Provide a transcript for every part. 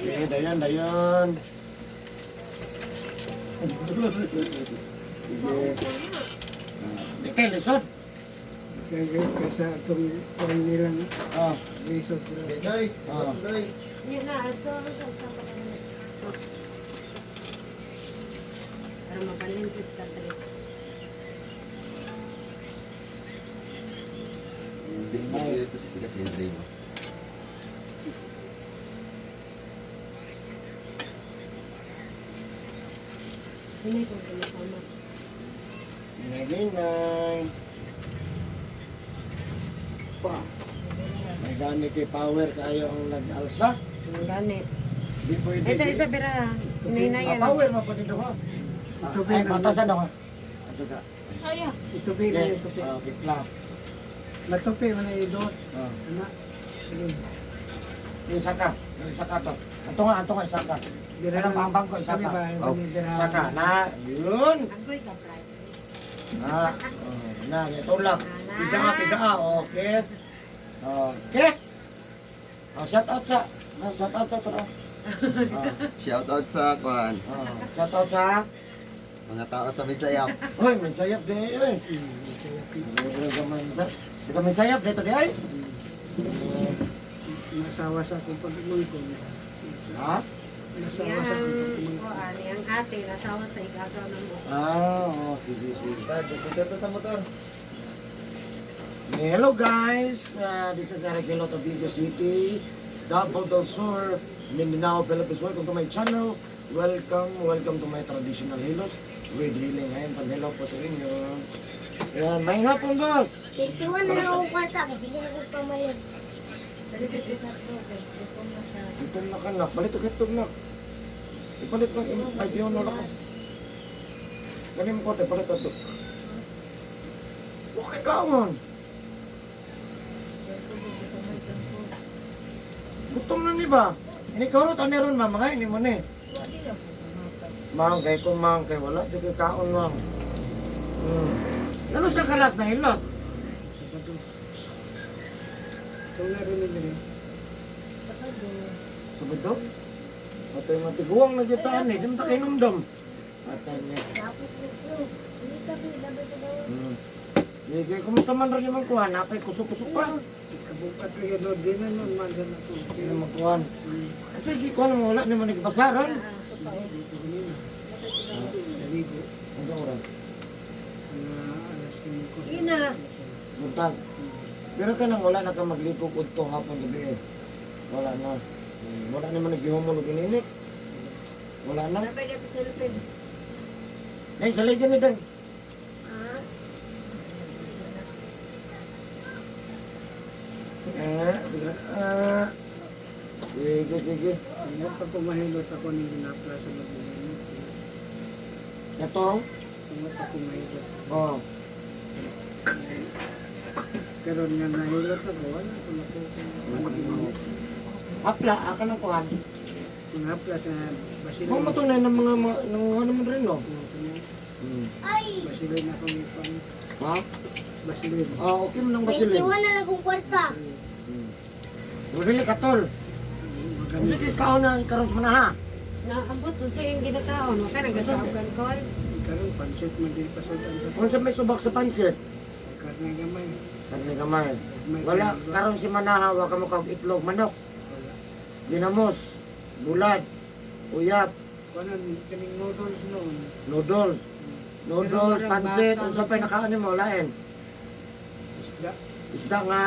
Okay, dayon, dayon. Sige. Ah, di kay lisod. Kaya kaysa itong kuwan nila nga. Ah, Lisod sila. Day, Ah. day. Yan na, aso. Para mabalin sa skatri. Hindi mo dito sa tigas Andre mo. Hindi ko gumasama. Ginay. Pa. May gani kay power kayo ang nag-alsa. Ang gani. Di pwede. Isa isa bira. Hinay Ah, power man pwede do ha. Ito Ay, batasan ako. Asa ka? Itupi na Okay, itupi. ah, okay, clap. Matupi man na idot. Ah. Ana. Ayun. Isa ka. Isa ka to. Ato nga, isa ka. Bira Ano ang bangko, isa Kani ka. ba? Oh. Kani bira. Isa ka. Na, yun. Agoy ka, Brad. Na, oh, na, tulak. Tiga ka, tiga ka. Okay. Okay. Oh, shout out sa. Ah, shout out sa to. Ah, Shout out sa kuan, ah, shout out sa. mga tao sa Midsayap. Hoy, minsayap di oy. Ito minsayap dito di ay. Nasawa sa akong pagmangkon. Ha? Nasawa sa akong Yang, pagmangkon. kuan, yang ate, nasawa sa igagaw ng buko. Ah, oh, sige, sige. Dito to sa motor. Hello guys, this is Eric Hilot of Video City, Davao del Sur, Mindanao, Philippines. Welcome to my channel. Welcome, welcome to my traditional hilot with healing. Ngayon, pag-hello po sa inyo. Ayan, may hapon, boss. 21 na lang akong kwarta kasi sige na kong pamalit. Ito na ka na. Palit og hotdog na. Ipalit lang. Ay, di na lang. Ganin mo ko, palit ato. Okay ka man. Gutom na ni ba? Ini karot ano ron ma mga ini mo ni. Mang kay kung mang kay wala jud kay kaon mang. Ano sa kalas na hilot? Sabado. Ito nga rin nila. Sabado. Patay matiguang na gyud ni, di man ta kainomdom. Patay ni. Dapat ko. Hindi ka pinabasa sa daw. Sige, kumusta man rin yung kuhan? Napay kusok-kusok pa. Kabukat lagi doon din na nun man sa nato. Hindi na makuhan. Sige, kuhan mo wala naman nagbasaran. Dito kanina. Naligo. Ano oras? Mga alas 5. Ina. Buntag. Pero ka nang wala na ka magligo udto hapon gabi eh. Wala na. Wala naman naghihumon og ininit. Wala na. Nabay na sa lupin. Nay, saligan ni Dan. Ah, Eh, bigla. Ah. Sige, sige. Ngayon pag kumahilot ako ng ginapla sa magulang. Ito. Tungod pag kumahilot. Oh. Karon nga nahilot ako, wala ko nakuha. Hapla, aka ng kuhan. Mga hapla sa basilay. Kung matunay ng mga ng ano mo rin, no? Ay! Basilay na akong ipang. Ha? Basilay. Ah, okay mo ng basilin. 21 na lang akong kwarta. Dili ka tol. Magamit. Sige, kaon na karon sa manaha. Naambot kung sa iyong ginakaon. Huwag ka nagasawagan, Col. Karon pansit man din pasudan sa Unsa may subak sa pansit? karne gamay. Karne gamay. May Wala karne. karon si manaha wa ka mo kag itlog manok. Wala. Ginamos, bulad, uyap, Kuno kaning noodles noon. noodles. Noodles, pansit, unsa pa nakaon nimo lain? Isda. Isda nga,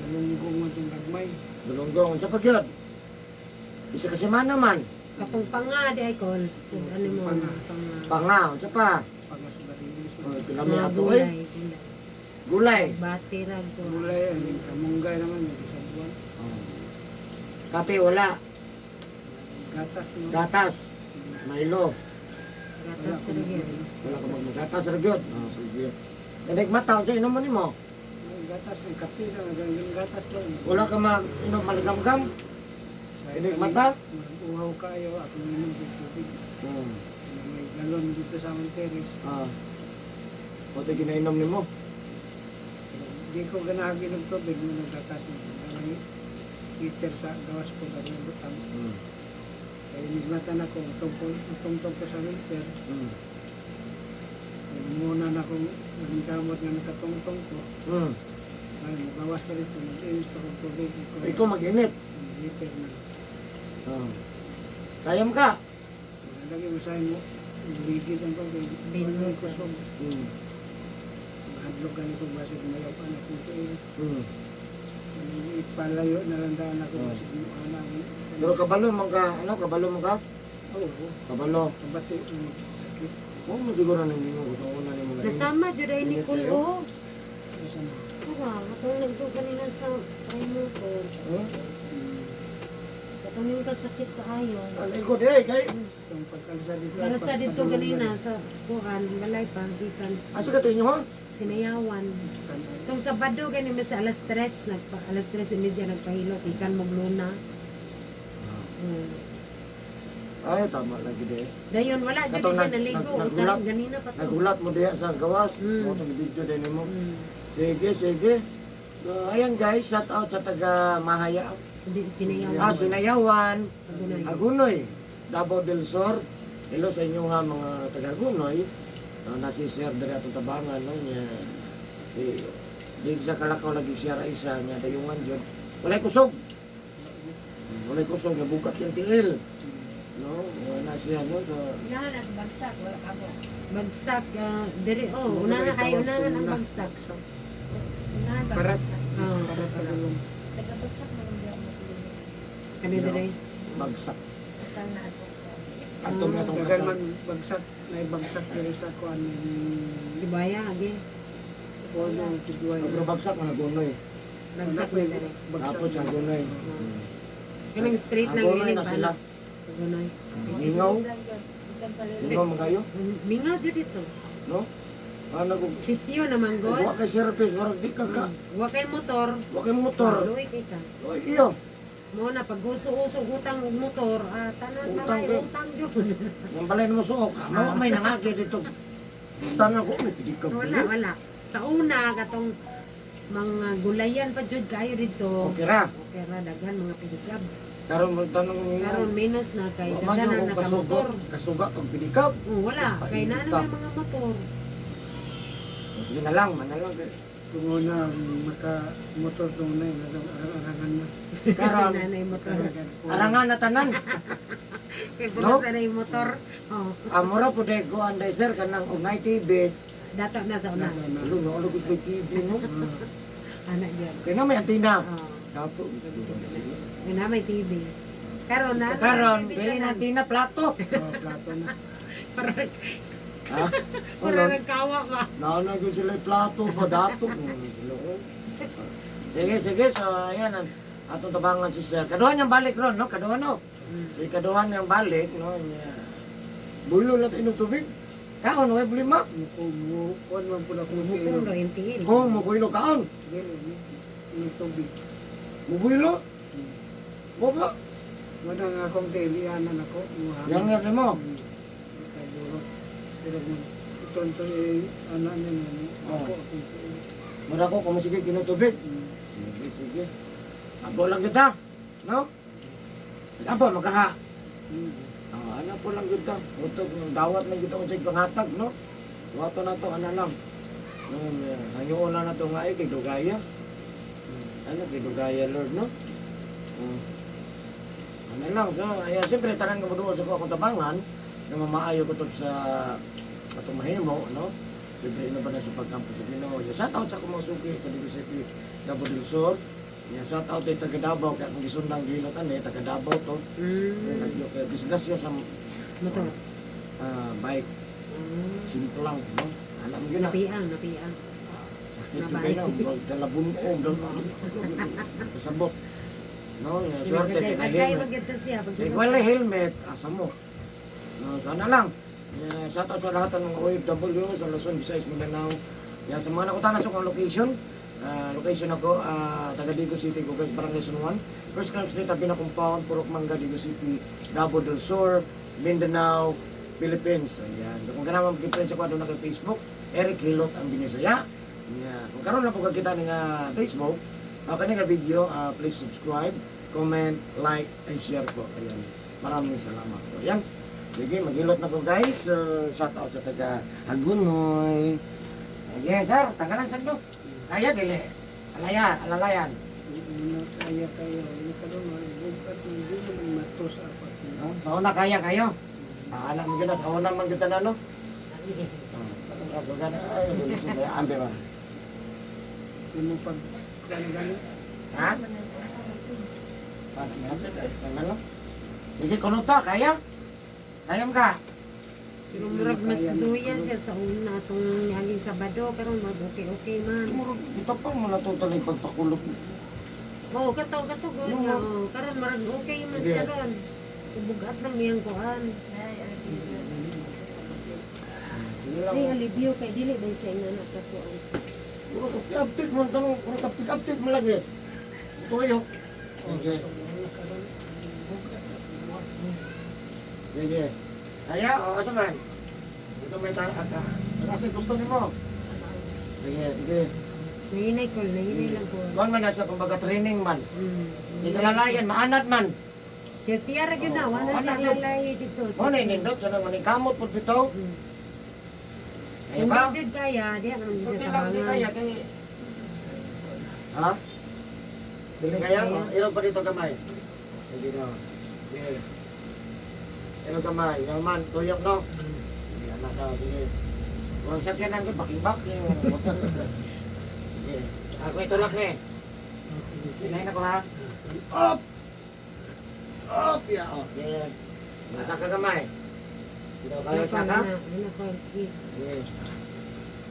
Galunggong man tong gagmay. galunggong, unsa pa gyud? Isa ka semana man, Katong panga, di ay, Col. So, ano mo? Panga. Panga. panga, unsa pa? Pangas barilis. Oh, kilami Mga ato gulay. eh. Gulay. Gulay. Bati rag ko. Gulay ang kamunggay naman yung isang buwan. Oh. Kape wala, Gatas no. gatas, Milo. Gatas rin. Wala ka magmagatas ra gyud. Oh, sige. Kanig mata unsa inom nimo? Ang gatas ng kape lang, ang gatas lang. Wala ka mag inom maligamgam? Inig mata? Uhaw kayo, akong inom ng tubig. May galon dito sa among terrace. Ah. Kote ginainom nimo. Di ko ganahan inom tubig, nung gatas na. Ang Heater sa gawas po kami butang. Kaya nigmatan ako, tungtong ko sa wheelchair. Muna na akong naging kamot nga nakatungtong ko. Ay, magawas pa rito, mag-inis pa kong tubig. Ikaw mag-init. Heater na. Oh. Kaya mo ka? Lagi mo sa mo, ligid ang pag Binod. kusog. Mahadlok gani ko basig mayaw anak ko tiil. Ipalayo na lang daan ako basig mo anak. Pero kabalo mo ka, ano, kabalo mo ka? Oo, Kabalo. kabati mo sakit. Oo, mo siguro nang ingon ko sa una ni mga. Nasama jud ay ni Init kayo? Kulo. Asa na? Tara, katong nagdo kanina sa promotor. Hmm? Katong yung kasakit kaayo. Ang ikot eh, kay. Itong pagkalsa dito. Pero sa dito kanina sa kuan, balay pa gikan Asa ka to inyo ha? Sinayawan. Itong Sabado gani mas alas 3, nagpa alas 3:30 nagpahilot ikan mogluna. Ay, tama lagi de. Dayon wala jud Katong siya naligo, nagulat. utang ganina pa to. Nagulat mo diha sa gawas. Mo tong video din mo. Sige, sige. So, ayan guys, shout out sa taga Mahaya. Hindi Sinayawan. Ah, Sinayawan, Agunoy. Agunoy, Davao del Sur. Hello sa inyo nga mga taga Agunoy. Nasi-share diri atong tabangan no niya. Di, di sa kalakaw lagi share isa niya dayungan jud. Walay kusog. Walay kusog nabukat yung tiil. No, wala siya no. So, Unahan as bagsak, wala ka mo. Bagsak diri oh, unahan ay unahan ang bagsak. Unahan ba Parat. bagsak? Oh, Parat pagulong. Taga-bagsak mo lang ako matulog. Kani diri. Bagsak. Kasal na ako. Ato na atong Dagan kasal. man bagsak, naibagsak diri sa kuan. Ibaya agi. Kuan ang tigway. Pero bagsak man Agunoy. Bagsak na diri. Bagsak. Tapos sa Agunoy. Kanang straight lang Agunoy ini na sila. Agunoy. Mingaw. Mingaw man kayo, Mingaw jud dito. no? Ano kung Sityo naman wa god. kay service, murag di ka ka. Wa kay motor. Wa kay motor. Luoy kay ka. Oy iyo. Mo na pag uso-uso utang og motor, ah, tanan Utang balay, kayo. utang jud. Nang balay mo suok, mao may nangagi dito. Tanan ko, may pidi ka. Wala, wala. Sa una katong mga gulayan pa jud kayo dito. Okay ra. Okay ra daghan mga pidigab. Karon mo tanong mo Karon minus na kay Wa man daghan yung na kung kasuga, nakamotor. kasuga kag pidikab. Oh, wala kay na Painita. naman mga motor. Sige na lang, man na lang. Kung una maka motor tong na arangan na. Karon, Nanay motor. Arangan po. arangan na tanan. Kay No? pulos na na yung motor. Oh, Amora po day ko anday sir kanang og night TV. dato na sa una. Nasa na. Alo no, alo gusto TV no. Ana gyud. Kay na may antina. Oh, Dato. kay na may TV. Karon na. Karon, dili na antina plato. Oh, plato na. Para Ha? para nagkawa ba. Naana gyud sila yung plato pa dato. Sige, sige. So, ayan. Atong tabangan si Sir. Kaduhan niyang balik ron, no? Kaduhan, no? So, ikaduhan niyang balik, no? Niya. Bulo na tayo ng tubig. Kaon, way bulima. Muko mo kuan man pud ako Mukong daw yung tiil. Kung mubuilo kaon. Dili ni tubig. Mubuilo. Mo ba? Wala nga akong tiilianan ako. Muha. Yanger ni mo. Kay burot. Pero kung itonto eh, anak niya mo, ako akong tiil. Mura ko, kung sige kinutubig. Sige, sige. Abo lang kita. No? Abo, magkaha. Ah, ano po lang kita. Utog, dawat lang kita kung sa panghatag, no? Wato na to, ano lang. No, hanyoon na na to nga eh, kay Dugaya. Ano, kay Dugaya, Lord, no? Ano lang, so, ayan, siyempre, tanan ka mo doon sa akong tabangan, na mamaayo ko to sa atong mahimo, no? Siyempre, ino ba na sa pagkampo sa Ginoo. Yeah, shout out sa akong mga suki sa Digo City, Davao del Sur. Yeah, shout out kay taga Davao, kaya kung gisundang gilot ani, taga Davao to. Kaya business siya sa Motor. Bike. Simple lang, no? Alam mo yun na. Napiang, napiang. Sakit yung kayo na. Dalabun-om. Kasabot. No, yeah, swerte kay na Nagkay helmet. maganda siya. Kay wala helmet, asa mo. No, sana lang. Yeah, shout out sa lahat ng mga OFW sa Luzon, Visayas, Mindanao. Yeah, sa mga nakutana sa akong location, location ako, taga Digo City, Gugas, Barangay San Juan. First Crown Street, tabi na compound, Purok Mangga, Digo City, Davao del Sur, Mindanao, Philippines. Ayan. Kung ka naman mag-friend sa kwadro na kay Facebook, Eric Hilot ang binisaya. Yeah. Kung karon lang po kakita ni nga Facebook, Kani nga video, please subscribe, comment, like, and share po. Ayan. Maraming salamat po. Ayan. Sige, maghilot na po guys. Shout out sa taga Hagunoy. Sige, sir, tanggalan sando. Kaya dili. Alaya, alalayan. Hindi na kaya kayo. Hindi ka doon, bukat hindi mo nang matos apat. No? Sa una kaya kayo. Anak mo gina sa una man kita na no. Ay, ambe ba? Hindi mo pag gani Ha? Paano nga? Ano? Sige, kuno ta, kaya? Kaya mo ka? Pero murag mas duya siya sa una atong niaging Sabado karon mag okay okay man. Murag, ito pa mo natutal yung pagpakulog. Oo, kato kato gud nga. Oo, karon murag okay man siya ron. Bugat lang niyang kuan. Ay, ay, Sige lang. Ay, alibyo kay dili din siya ingana katuan. Murag, aptik man tanong, murag aptik-aptik mo lagi. Tuyo. Sige. Sige. Kaya, o, asa man? Gusto mo ita, at, kasi gusto nimo. Sige, sige. Nahinay ko, nahinay lang ko. Kuan man na siya, kumbaga training man. Mm. Di kalalayan, maanad man. Siya siya ra gyud na, Oo, wala wala siya gyud. lalay dito. Mo na inindot, kanang maning kamot po dito. Kaya Kung ba? di jud kaya, di ang Sulti siya lang, di kaya, tabangan. kay... Ha? Dili kaya? Kaya. O, Ilog pa dito kamay. Hindi na. Sige. Ilog kamay. Yaman, tuyok no? Sige, anak ka. Sige. Huwag sakyanan ko, bakibak. Sige. Ako itulak na eh. Sinayin ako ha. Up! Up! Yeah, okay. Nasa ka kamay. Hindi kaya sa ka? Ano ko, sige. Sige.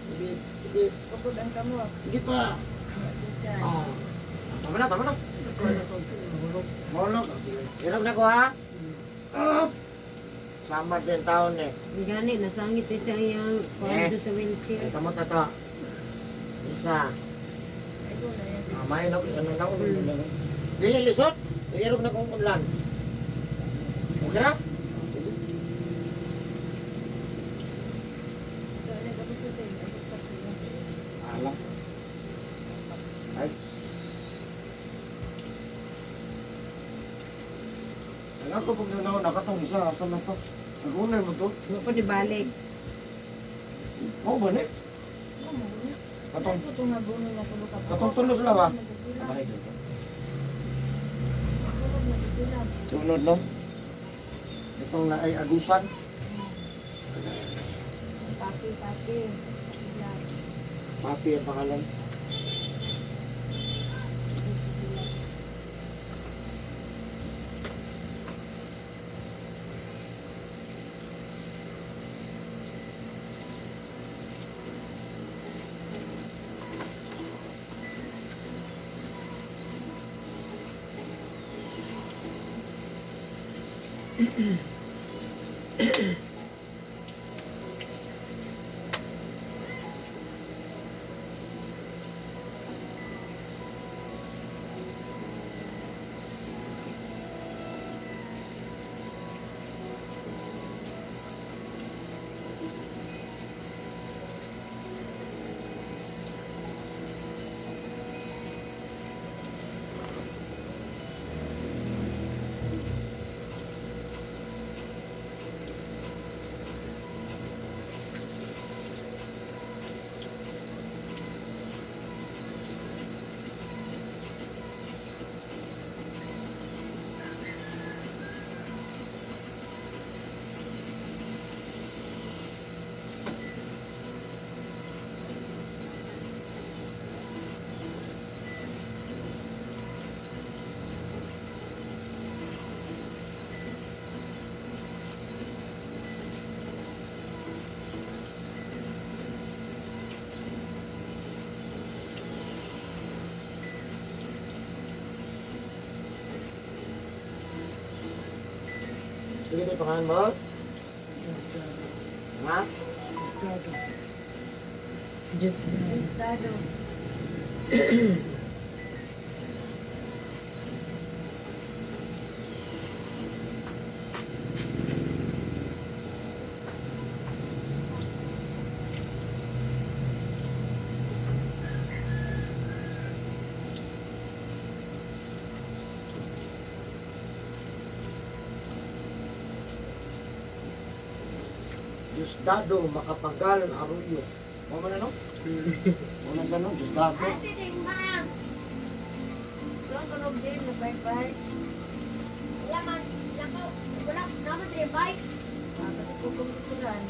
Sige, sige. Bukod ang kamot. Sige pa. Masikan. Oh. Tama na, tama na. Molok. Hirap na ko ha. Up! Samar din taon eh. Gani, nasangit eh siya iyang kuan Eh. do sa wheelchair. Ay, kamot na to. Isa. Ay, ko na yan. Mamay na, ano na, ano na. Dili, lisod. Hirap na kong ulan. Okay na? Sige. So, ano, tapos ito eh. Tapos pa ito. Alam. Ay. Alam ko pag nanaw na katong isa, asa na to? Nagunay mo to? Wa ko di balik. Oo ba ni? Oo, magulo. Katong, Ay, puto nga buno na tulo ka. katong tulo sila ba? Nagugula. Abay, dito. Sunod na sila. Sunod no? Itong na ay agusan. Papi, papi. Sila. Papi ang pangalan. Sige ito pangalan boss. Ha? Diyos Estado. Diosdado Makapagal Arroyo. Mo man ano? Mo na sa no, Diosdado. Ate, tingnan. Doon tunog din, nag-bike-bike. Wala man. Lakaw. Wala. Naman rin bike. Ah, kasi kukumpulan.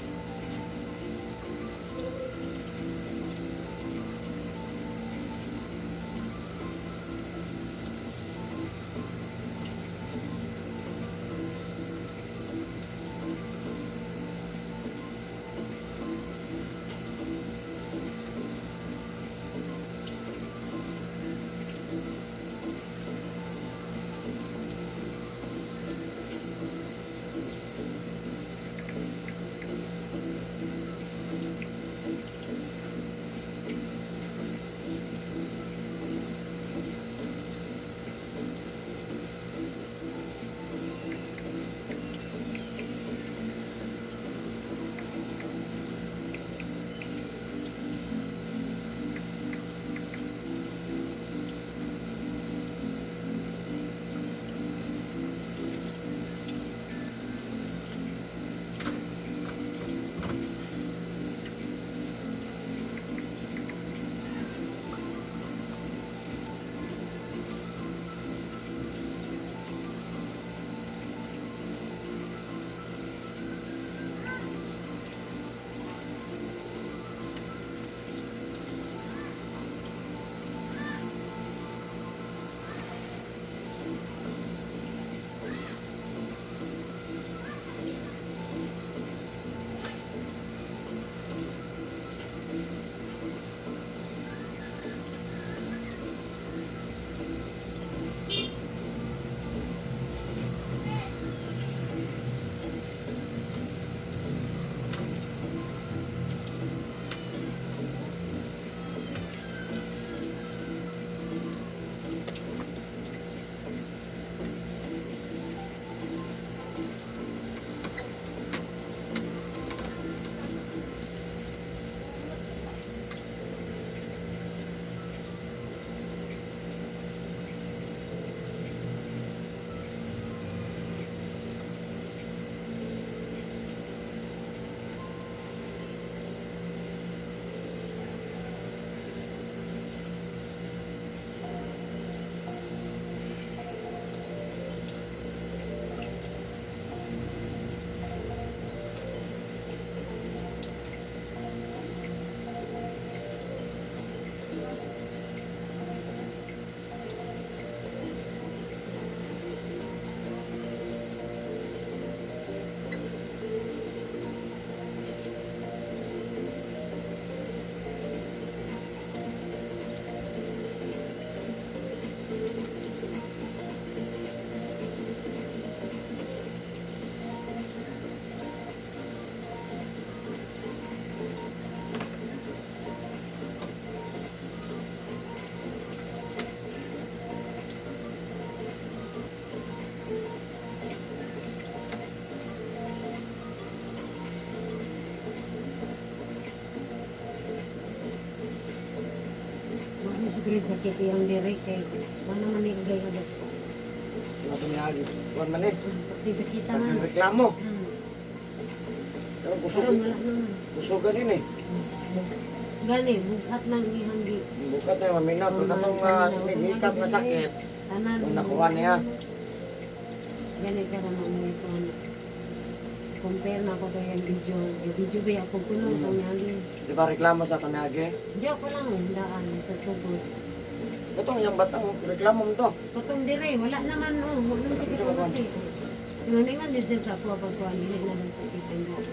Wala siguro sakit yung diri kay wala man ni gay abot. Wala tumiyagi. Kuan man eh. Di sakita man. Nagreklamo. Pero busog, Karon wala naman. busogan yun eh. Gani bugat nang ihang gi. Bukat na yung mamina. Pero katong hikap na sakit. Tanan. Nung nakuha niya. Gani ka naman mo ito ano. Compare na ako kay ang video. Yung video ba ako kuno kung yagi. Di ba reklamo sa tumiyagi? Hindi ako lang daan sa sugod. Katong yung batang reklamo mo to. Katong dire wala naman oh, wala naman siya kapatid. Nga ningan din siya sa ako pagkuhan dili na lang sakit ang gako.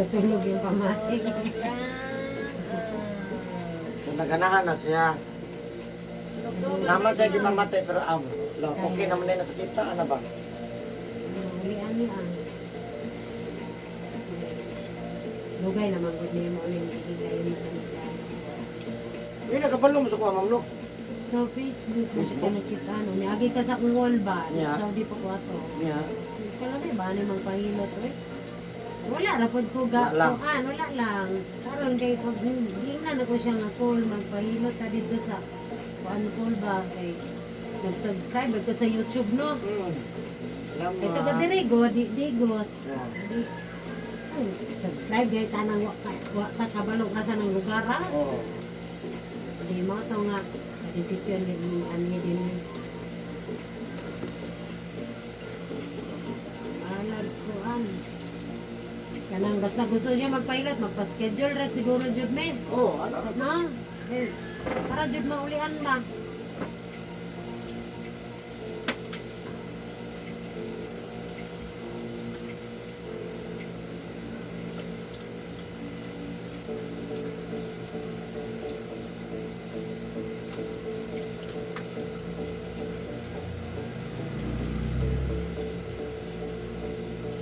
Gatulog yung pamati. Tulog lang. So naganahan na siya. Tulog-tulog. Naman siya di mamatay pero am. Lo, okay naman na nasakita ano ba? Ulian niya. Lugay naman gud nimo ning gigayon na kanila. Yun nakabalo mo sa kuha ma'am no. Sa Facebook, Facebook? Facebook. Nakita no, niagi ka sa akong wall ba? Yeah. Sa Saudi pa ko ato. Yeah. Kala may ba ni magpahilot eh. Wala ra pod ko ga Wala lang. kuan, wala lang. Karon kay pag gingnan ako siya nga call magpahilot ta dito sa kuan call ba kay nag-subscribe ko sa YouTube no. Salamat. Ito ka diri go, di digos. Ah. Di, ay, subscribe gay tanang wa ka wa ta kabalo asa ng lugar ah. Oo. Di mo to nga desisyon din ani din. Alag kuan. Kanang basta gusto siya magpilot, magpa-schedule ra siguro jud me. Oo, ano ra. No? Eh, para jud maulian ba?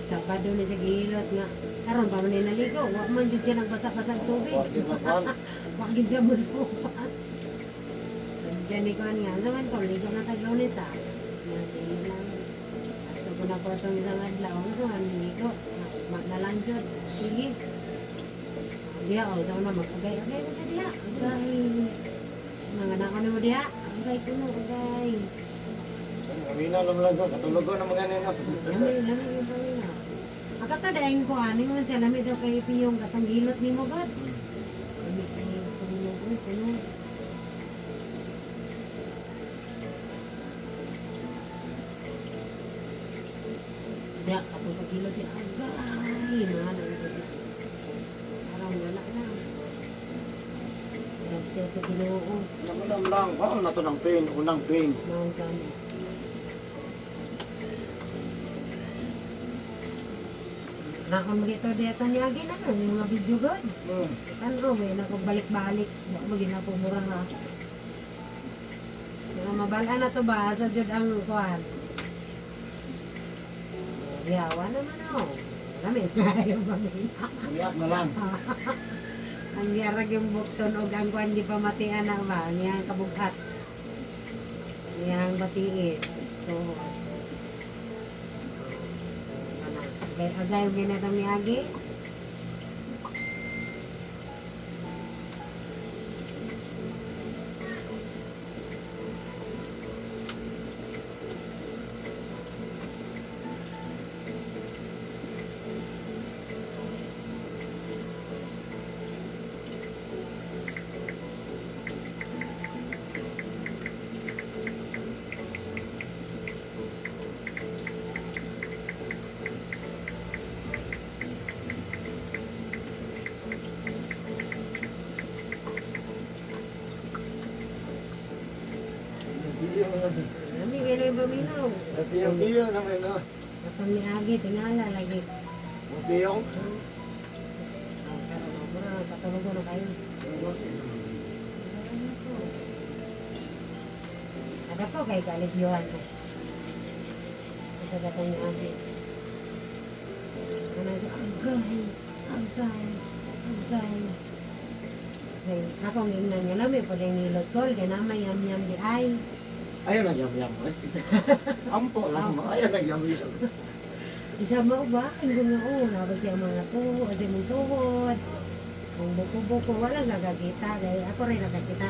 Sabado na siya gihilot nga. Karon pa man ni naligo, wa man jud siya nagbasa-basag tubig. Wa gyud makuan. Wa gid siya musupa. Diyan ni kuan nga, sa man ko ligo na tag Lunes ah. Nga lang. Ato ko na ko itong isang adlaw, ano man ligo. Magnalang jud. Sige. Diya oh, sa una mag-agay-agay na siya diya. Agay. Mga nako nimo diya. Agay kuno, agay. Amina lang lang sa katulugon ang mga nino. Lami, lami yung pamina. Akata dahil ko ani man siya lami daw kay piyong katang hilot nimo god. Lami kayo kuno uy kuno. Diya kapag paghilot niya agay mga na ito siya. Parang wala na. Grasya sa Ginoo. Naman lang, wow na to ng pain, unang pain. Maong gani. Nakon magito diya tanyagi na yung mga video god. Tanaw may nako balik-balik. Wa mo gina ko mura ha. Pero mabala na to ba sa jud ang kuan. Yawa naman oh. Lami yung pamilya. Umiyak na lang. Ang yarag yung bukton og ang kuan di pamatian na ba ang iyang kabughat. Iyang batiis. So, ano, agay agay yung ginatang niagi. Lami kaya yung paminaw. Piyo-piyo naman no. Katong niagi tingala lagi. Piyong. Ay, karon mura katulog na kayo. Ada po kay kalibyohan ko. Sa katong niagi. Ano siya, agay, agay, agay. Kay akong ingnan nga lami po din nilot kol kay na may yam yam di ay. Ayaw na yam-yam. Eh. Ampo lang mo. Ayaw na yam-yam. Isa mo ba? Ang nga oh, na siya mga tuho, sa imong tuhod. Kung buko-buko wala gagakita kay ako rin nakakita.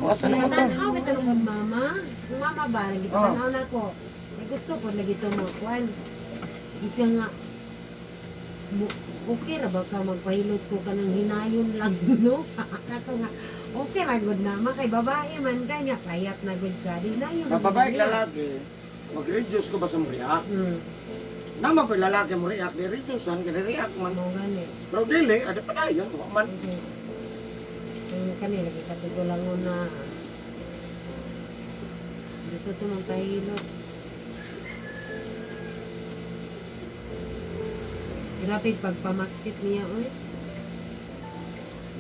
O, asa naman to? Tanaw kita nung mama. Mama ba lagi tanaw na ko. Ay gusto ko lagi to mo kuan. Isa nga mo, okay ra ba ka magpahilot ko kanang hinayon lang no? Ako nga okay ra gud na ma kay babae man ka nya payat na gud ka di hinayon. Sa babae lalaki, mag-reduce ko ba sa muriak? Naman po lalaki mo react, di reduce han, kaya react man. Mo gani. Pero dili, ada pa tayo, wa man. Okay. Ang kani lagi katigulangon na gusto to magpahilot. Grabe pagpamaksit niya oy.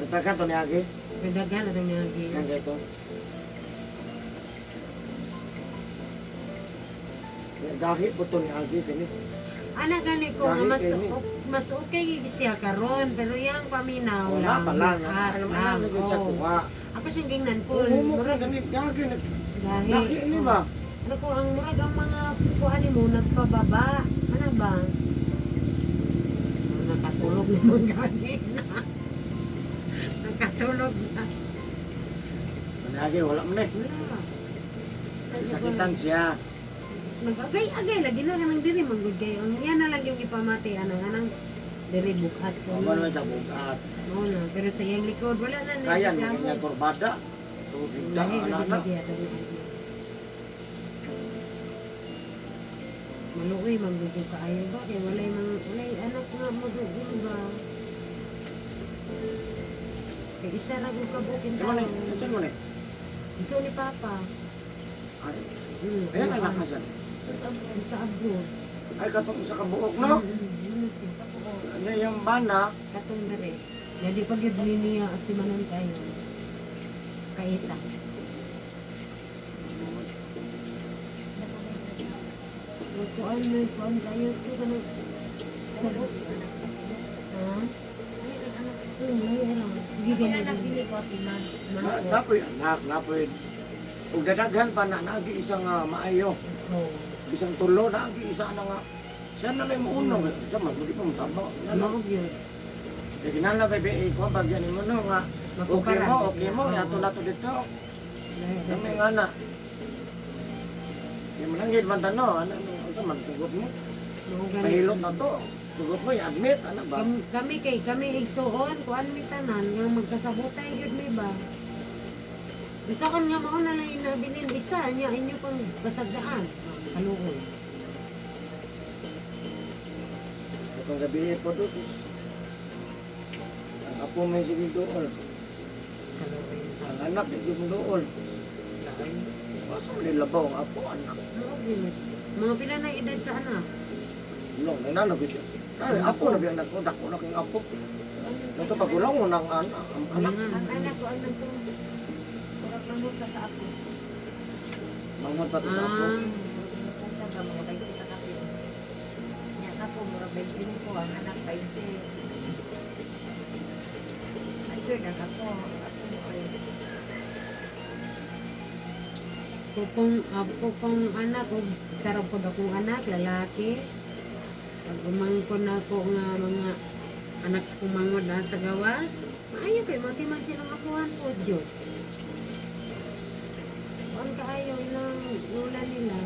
Basta ka to ni Agi, Daghan na niya gi. kan ito. Gahi po to ni Agi, kini. Ana gani ko nga Dahil mas kini. mas okay siya karon pero yang paminaw Wala lang. pa lang. Buhat Ano man lang, lang, nag oo. kuha. Ako siyang gingnan po. Humok na Murag gani, gagi, gahi. gahi ni ba? Ano ko ang murag ang mga kuan mo nagpababa. Ano ba? Nakatulog naman gani na. Nakatulog na. Lagi wala man eh. Wala. Sakitan siya. Nag-agay-agay lagi na kanang diri manggod kayo. Ang yan na lang yung ipamati anang anang diri bukat ko. Wala man sa bugat. Mao na, pero sa iyang likod wala na Kaya nagreklamo. niya kurbada. Tubig na Lahi, ana lagi na. lagi ato ni. Maluoy manggod ko kaayo ba kay walay mang walay anak nga maduol ba. Kay isa ra gud ka bukin Di mo ni, unsa mo ni? Unsa ni papa? Ay, Mm, ayan anak ka siya. Sa abroad. Ay katong isa ka buok no. Mm, yun na siya. Ano yung bana? Katong dere. Jadi pag yun ni niya at timanon kayo. Kaita. Kuan may kuan kayo to kanang sabot. Ha? May ano. Sige Wala ganun. nang dili ko timan. Napoy anak, napoy. Ug dadaghan pa na naagi isang maayo. Oo. Isang tulo naagi isa na nga. Siya na lang mo uno. Siya man di pa mo tama. Mao gyud. Kaya kinahanglan ba ko bagyan nimo no nga okay mo, okay mo, yato na to dito. Kami nga na. Kaya mananggit man tano, ano, ano, man, sugot mo. Pahilot na to. Sugot mo, i-admit, ano ba? Kami kay kami igsuon kuan mi tanan nga magkasabotay gyud mi ba. Unsa kon nga mao na lang inabilin isa nya inyo pang pasagdaan. Kaluoy. Itong gabi po doon. Ang apo may sige dool. Kaluoy. Ang anak, hindi mo dool. Kaso nilabaw ang apo, anak. Mao gyud. Mga pila na edad sa anak? Long, nanalo ko siya. Ay, apo na biya anak ko, dako na kayong apo. Ito pagulong mo ng anak. Ang anak, Ang anak ko ang nagtong murag manghod ka sa ako. manghod pa to sa apo. Ah, Kung ka mga 20 ka kapil. Nya ako murag 25 ang anak 20. Matured ang ako. Ako mo ay Kupong, kupong anak, o sarap po akong anak, lalaki. Pag umangkon ako nga mga anak sa kumangod na sa gawas, maayo kay matiman silang akuhan po, Diyos. Kuan kaayo ilang lola nila,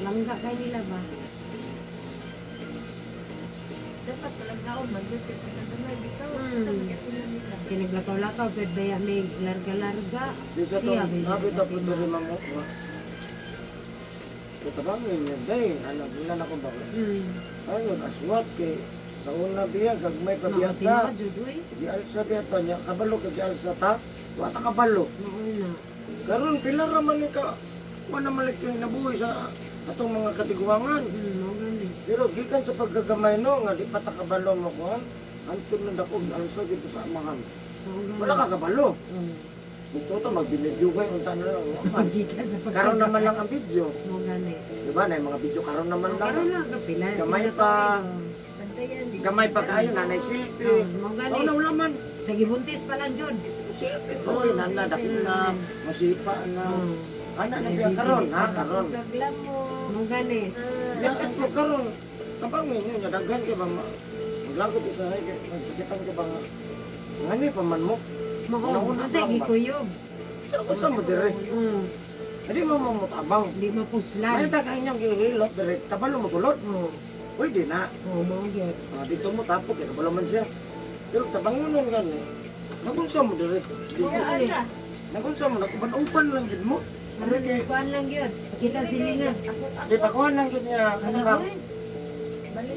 langga kay nila ba? dapat walang kaon magdut kay pagkagamay bitaw sa magyatunan nila. Kinaglakaw-lakaw, pwede ba may larga-larga? Di sa to, Siya, may nabit ako atiman. diri mga Katabangin niya, day, anak, wala na akong bakit. Ayun, aswat kay sa una biya, gagmay pa biya ta. Mao jud uy. Di alsa biya ta niya, kabalo ka di alsa ta. Wa ta kabalo. Mao na. Karon pila ra man ni ka wa na man kay nabuhi sa atong mga katiguangan. Mao gani. Pero gikan sa paggagamay no nga di pa ta kabalo mo kuan, antod na dako alsa dito sa amahan. Mao gani. Wala ka kabalo. Gusto to magbinidyo kay unta na lang. Wa man. Gikan sa pagkagamay. Karon naman lang ang video. Mao gani. Di ba na yung mga video karon naman lang. Karon lang kapila. Gamay pa. Bantayan di. Gamay pa kayo nanay silpi. Mao Sa gani. una wala man. Sa gibuntis pa lang jud. Silpi ko nana dapit na masipa na. Ana na biya karon ha karon. Gaglam mo. Mao gani. Ya ang karon kapangin niya daghan kay ba maglagot usahay kay magsakitan ka ba nga. Ngani pa man mo. Mao Una-una unsa pa lang ba? gikuyog? Sa ko sa mo dire. Hindi mo mo tabang. Di mapuslan. May ta kay inyong gihilot dire kabalo mo sulod. Oh, Pwede na. oh mao gyud. Ah, dito mo tapok kay kabalo man siya. Pero tabangonon gani. Nagunsa mo dire. Wala. Nagunsa mo nakuban-upan lang gid mo. Karon kuan lang gyud. Kita silingan. Di pa kuan lang gid niya kana ba? Uy.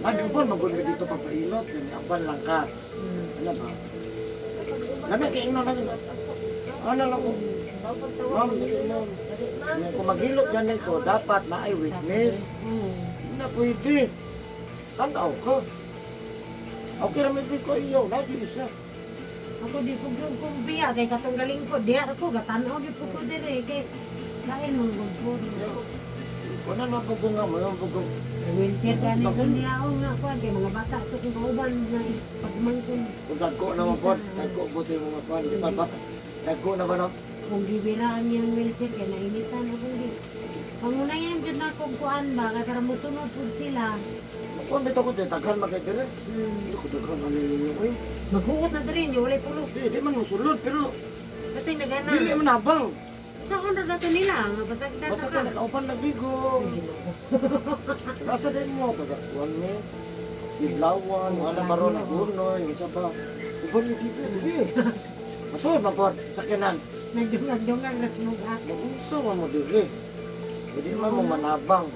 Ah, di ba magod ka dito papailot, kaya apan lang ka. Ano ba? Lami kay ingnon na sila. Ano lang ko? Ma'am, dili ma'am. Kung maghilot ganit ko, dapat na ay witness. Hindi na pwede. Tanaw ka. Okay ra may ko iyo, lagi isa. Ako di ko gyud kung biya kay katong galing ko diha ko gatan-aw gyud ko dire kay lain man gud ko. Wala na po nga mo, yung pugong. Wheelchair gani ko niya ako nga kuan kay mga bata to kung kauban nga pagmangkon Kung dagko naman po, dagko buti mga kuan, di ba ba? Dagko na ba no? Kung giwiraan niyang wheelchair kay nainitan akong di. Pangunayan jud na akong kuan ba kay para mosunod pud sila. Kuan bitaw ko daghan magay dire. Hindi ko daghan ano ninyo oy. Maghuot na diri niyo walay pulos. Di man mosulod pero Patay nagana. dili man habang. Sa honor na to nila, nga pasagdan Basta na ka ka. nakaupan nagligo. Nasa din mo kagakuan mo. Iblawan, wala maron ang unoy, unsa ba? Uban ni dito sige. Masud man pod sakyanan. Nagdungag-dungag ras bugat. Unsa man mo diri? Hindi man mo manabang.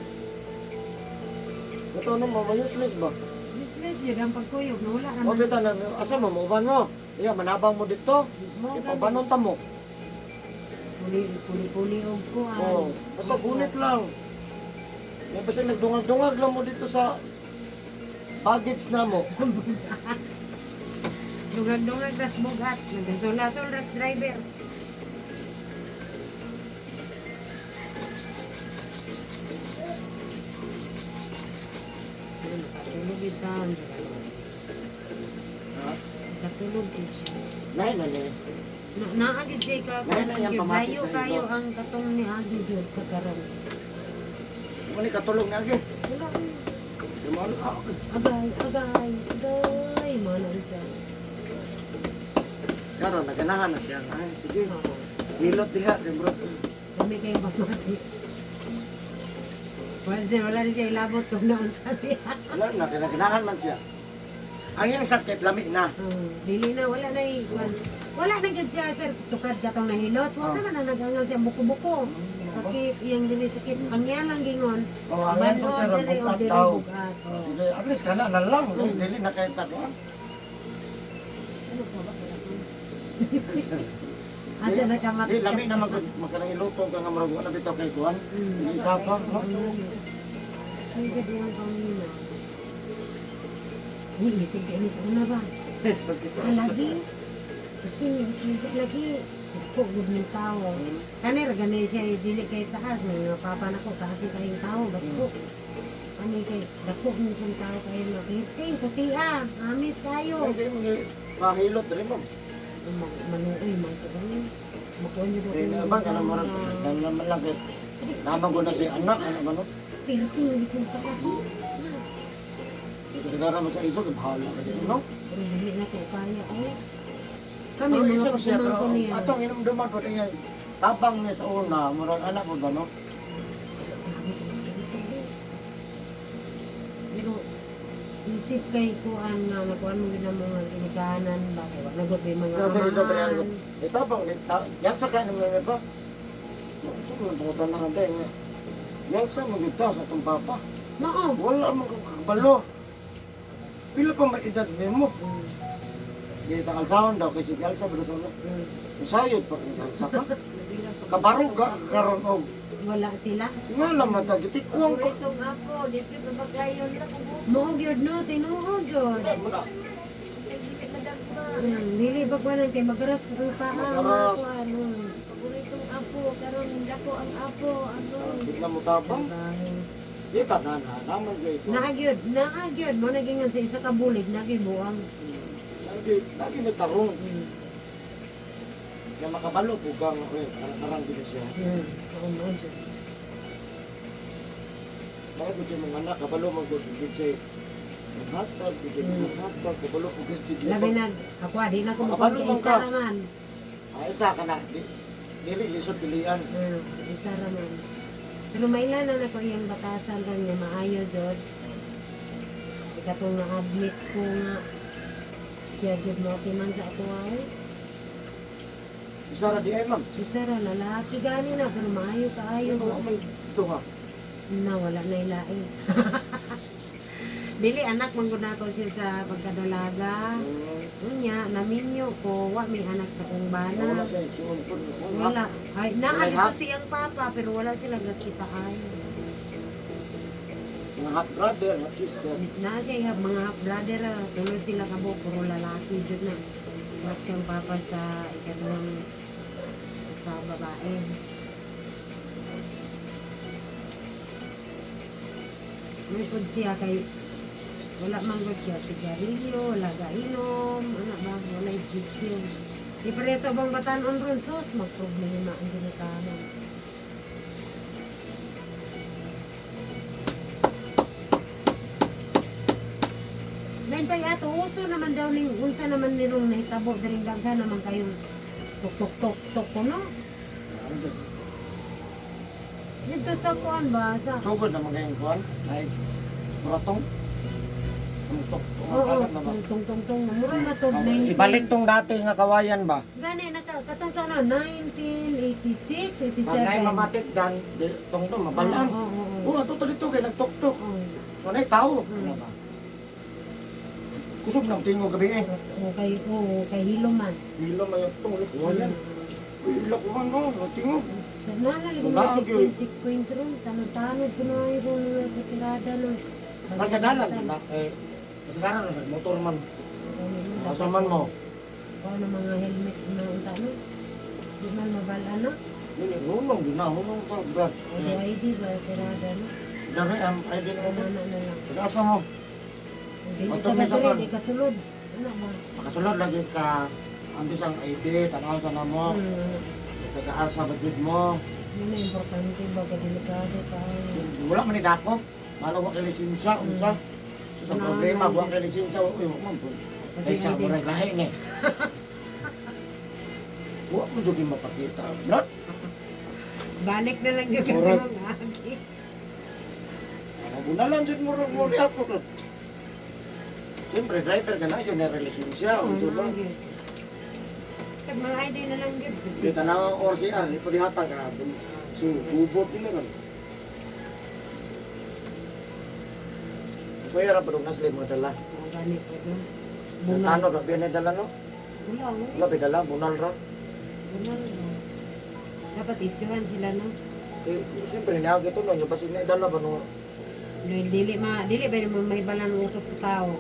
Ito no mo useless ba? Useless yun ang pagkuyog, no, wala O naman. bitaw na asa mo mo uban mo? Iya manabang mo dito. Mo gani. Ipabanon ta mo. Puli puli puli og kuan. Oh, basta gunit lang. May basta nagdungag-dungag lang mo dito sa baggage na mo. Dungag-dungag ras bugat, nagasul-asul ras driver. Ano, nakatulog yun taon. Ha? Nakatulog yun siya. Nay na ni. Na naagi siya ka. Lain na iyang pamati Layo sa kayo ilo. ang katong ni Agi jud sa karon. Mo ni katulog na agi. Wala. Di mo ano, ah, okay. Agay, agay, agay, mana siya. Karon naganahan na siya. Ay, sige. Oo. Hilot diha kay bro. Kami kayo pamati. Pwede, wala rin siya ilabot kung naon sa siya. Wala na kinaganahan man siya. Ang iyang sakit lami na. Dili na, wala na eh. Wala na gyud siya, sir. Sukad ka tong nahilot. Wala Oh. naman na nag-angaw siya, buko-buko. Sakit, iyang dili sakit. Ang iya lang gingon. Oh, ang iyang Banhod, sakit dili, o bugat dili daw. bugat. Oh, sige, at least kana na lang. Dili na kay takuan. Ano sa ba? Wala ko. Asa na ka Di lami na man gud magkanang iluto ka nga murag wala bitaw kay kuan. Sige ka pa, no? Ay, gabi ang pamina. Uy, isig ka ni sa una ba? Yes, pagkisa. Ah, lagi. Ito, isig ka lagi. Dako, good ng tao. Kani, ra gani siya, eh, dili kay taas. May mga papa na ko, taas ni kayong tao. Dako. Ani kay, dako ni siyang tao kayo na. Kiting, puti ah. Amis kayo. Ay, di mo mahilot diri mo. Manuoy, magtuon. Makuha niyo Di na ba kana murag pasagdan naman lang kay Naman ko na si anak, ano ba no? Pero tingin, ka lagi. Di ko sigara mo sa isog, bahala ka dyan, no? Pero dili na ko kaya, ay. Kami, Pero mga isog siya, pero pagkumangko niya. atong inumduman po niya, tabang niya sa una, murag anak mo ba, no? Grabe ko mag-isip eh. Pero, isip kay kuan nga, nakuan mo gina mga ginikanan ba, kay wala gud may mga Pero sa amahan. Eh, tabang, eh, yan sa kaya naman ba? Sa mga tungutan na nga nga. Yan sa mga ta sa itong papa. Mao. Wala man kang kakabalo. Pila pa may edad nimo. Di ta alsaon daw kay sige alsa ba sa una. Isayod pa kay alsa ka. Kabaro ka karon og Wala sila. nga naman ta gitikwang ka. Paboritong apo, dito pa baglayo nila kung Mao gyud no, tinuod gyud. Wala mo na. Nagigit madagma. Dili ba kuan kay magaras ang paa mga Magaras. kuan. Paboritong apo, karon dako ang apo, ano. Bigla mo tabang. Guys. Di ta na na naman gyud. Naa gyud, naa gyud mo nagingan sa isa ka bulig na gyud buang. Lagi lagi ni tarong. Nga makabalo po ka nga eh, karang gid siya. Oo mo gyud. Bakit ko siya mga anak, kabalo man ko gid siya. Maghatag, gid siya maghatag, kabalo ko gid siya. Labi nag ako di na ko Makabalo mo man isa ka. ra man. Ah, isa ka na. Di, dili lisod pilian. Isa ra man. Pero mailan na nako iyang batasan ron nga maayo jud. Ikatong na-admit ko nga siya jud mo man sa ako ay. Isa ra di ay ma'am. Isa ra lalaki gani na pero maayo kaayo. Ano man duha. Na wala na ilain. Dili anak man gud nako siya sa pagkadalaga. Unya naminyo ko wa may anak sa kong bana. Wala sa igsuon po. Wala. Ay, naa Wala dito half? siyang papa pero wala sila nagkita ay. Mga half brother, half sister. Naa siya ihap mga half brother ah. Tulo sila kabo puro lalaki jud na. Anak siyang papa sa ikaduhang sa babae. May pud siya kay wala man gud siya sigarilyo, wala gainom, ano ba, wala bisyo. Di pareha sa ubang batan-on ron sus, magproblema ang ginikanan. Lain pa ato, uso naman daw ning unsa naman nirong nahitabo diring daghan naman kayong tok tok tok tok kuno. Ano ba? Dito sa kuan ba sa Sugod na mga yung kuan. Ay, muratong. Tumtok, Oo, tumakalat na ba? tong tong tong mura na to 19. Ibalik tong dati nga kawayan ba? Gani naka katong sa ano 1986, 87. Pag na'y mamatik dan, tong to, mabalaan. Oo, oo, oo. Oo, ato to dito kay nagtuktok. Oo. So na'y tao. Mm. Ano ba? Kusog ng tingo gabi eh. Oo, kay oo, kay hilo man. Hilo may tong lukuhan yan. Uy, lakuhan no, tingo. Nalali ko Wala, mga gyud. checkpoint, checkpoint ron. Tanod-tanod ko na ay ron na katirada no. Kasagaran, diba? Eh, kasagaran, motor man. Asa man mo. Oo, ng mga helmet na unta no. Di man mabala no. Yun, hunong, ginahunong to, brad. O Eh, ID ba tirada no. dami ang ID mo. Ano na lang. Pag-asa mo, Hindi Motor ka ni sa diri, kan. di ka sulod. Ano ba? makasulod lagi ka, ang isang ID, tanaw sa namo, pag-asa ba jud mo. Yun na importante ba ka delikado ka. Wala man ni dakop, malo wa kay lisensya, unsa. So, sa problema, wa kay lisensya, uy, wa man po. Kaysa mo rin lahi ni. Wa mo jud yung mapakita, brad. Balik na lang jud kasi Murag. mga agi. Bunalan jud mo rin mo rin ako, brad. Siyempre, driver ka na, yun na lisensya, unsa ba? Sa mga ID na lang jud. Di tanaw ang ORCR, di pa dihatag, ah. So, bubot nila ron. Kuya ra pa dong nasli mga dala. Mga gani po no. Bunal. Ano ra ba dala no? Wala oh. Wala ba dala bunal ra. Bunal. No. Dapat isyuhan sila no. Eh, siyempre niya gito no, yung basig na dala ba no No, dili ma dili ba naman may balan ang utok sa tao.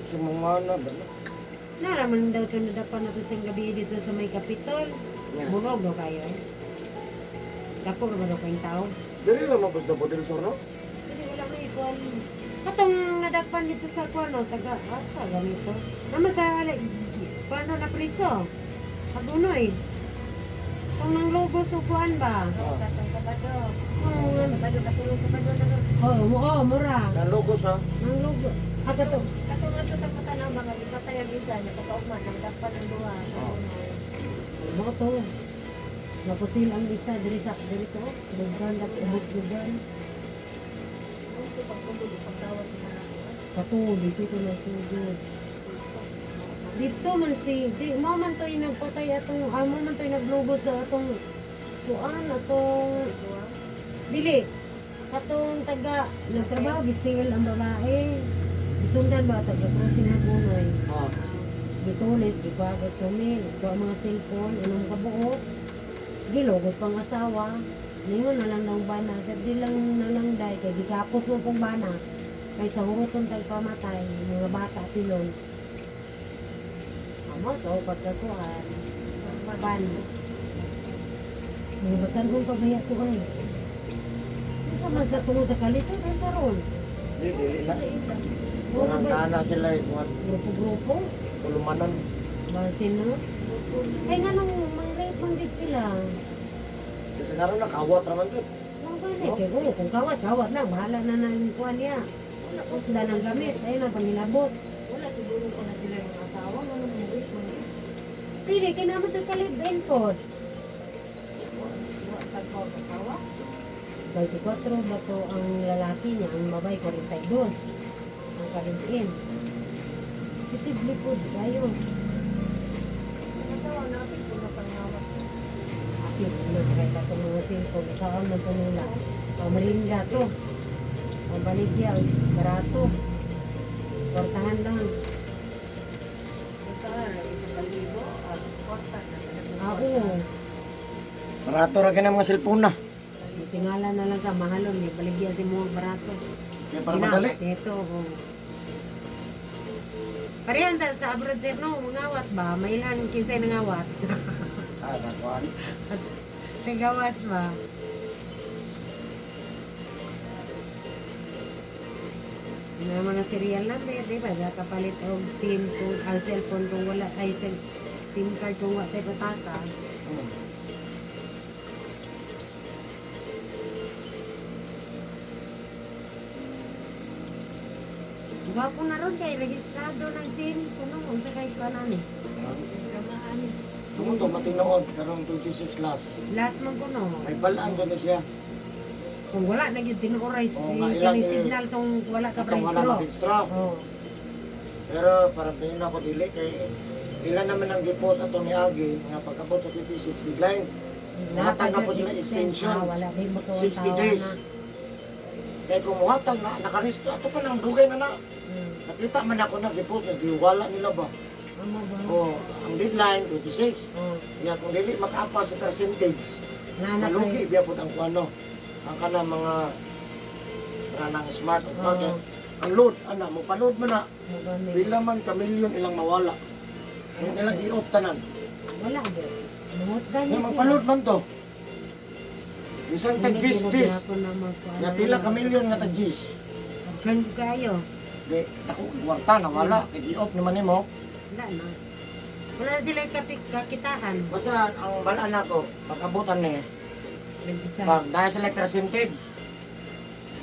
sa mga na ba no? Naraman daw ito nadapan na to sa gabi dito sa may kapitol. Yeah. Burog daw kayo eh. Dako ra ba daw kayong tao? Dili ra man basta bodil sor no. Hindi wala may kuan. Katong nadakpan dito sa kuan no, taga asa ganito. Naman sa paano na priso? Hagunoy. Kung nang logo sa kuan ba? Ah. Katong Sabado. Oo, Sabado, katulong Sabado na ron. Oo, oo, mura. Nang logo sa Nang logo. Ah, kato. Katong ato taputan ang mga gipatay ang isa, napakaugma, nangdakpan ang duha. Oh. Mo to. Napusil ang isa diri sa diri to. Lugan dapat ubos lugan. Ang ito pagtulog, pagtawa sa mga kuan. Kato dito to na sugod. Dito man si di mo man to yung nagpatay atong amo man to yung naglubos na atong kuan atong dili katong taga nagtrabaho gistingil ang babae gisundan ba taga crossing na gunoy Ah. gitulis gikuagot sumil kuha mga cellphone anong kabuo gilogos pang asawa ningon na lang ng bana sa di lang na lang day kay gikapos mo pong bana kay sa huruton tag pamatay mga bata pilon amo to pagkakuan ban mga batan-ong pabaya ko ay unsa man sa tungod sa kalisod unsa ron? Di dili na. Oo, Walang ba- kana sila eh, kuan grupo-grupo tulumanon. basin no ay nga nung mang-rape man jud sila. Kasi karon nakawat ra man jud. Mga gani, kay oo, kung kawat, kawat lang, bahala na na yung kuwan niya. Wala ko sila ng gamit, ayun ang pangilabot. Wala siguro ko na sila yung asawa, ano mo wish mo niya. Pili, kaya naman ito kalib-in po. Wala tagkaw asawa. 24 ba to ang lalaki niya, ang babae 42. Ang kalib-in. Posible po, tayo. Ang asawa natin kung napangawat. Apil, ano, kahit itong mga cellphone, saan man ito nila. Pamarinda to. Pambaligya, barato. Kwartahan lang. Sa isang kalibo, at kwarta na. Ah, oo. Barato ra kini mga cellphone na. Tingala na lang ka, mahalon, may baligya si mga barato. Kaya para madali. Ito, oo. Parehan ta sa abroad sir, no, mangawat ba? May ilan kinsay nangawat. Ah, nakuan. Nagawas ba? Ano mga serial number, di ba? Kapalit og SIM kung ah, cellphone kung wala ay cell, SIM card kung wala tayo pataka. Hmm. Gwapo na ron kay registrado ng SIM kuno unsa kay kanan eh. Dramaan eh. Tungod to matinuod karong 26 last. Last man kuno. May balaan jud ni siya. Kung wala na gyud tinuoray Oo, nga, ilang kani eh, signal tong wala ka Katong wala rehistro. maghistro. Oh. Pero parang tingin ako dili kay ilan naman ang gipost ato ni Agi nga pagkabot sa 26 deadline, Muhatag na po sila extension. Ah, wala di mo 60 days. Kay kung muhatag na nakaristo ato pa nang dugay na na. Nakita man ako na gipost nagdiwala nila ba. Amo ba? O ang deadline 26. Oh. Kaya kung dili makaapa sa percentage, Nana malugi biya pud ang kuano. Ang kanang mga kanang smart o Oo. ang load ana mo paload man na pila man ka million ilang mawala. Yung ilang i-off tanan. Wala ba? Lumot gani Yung magpaload man to. Bisan tag gis gis. Ya pila ka million nga tag gis. Gan kayo. Di ako kwarta na wala kay i-off naman nimo. Wala na. Wala na sila kakitaan. Basta ang balaan nako pagkabutan ni Nag-isa. pag dahil sila percentage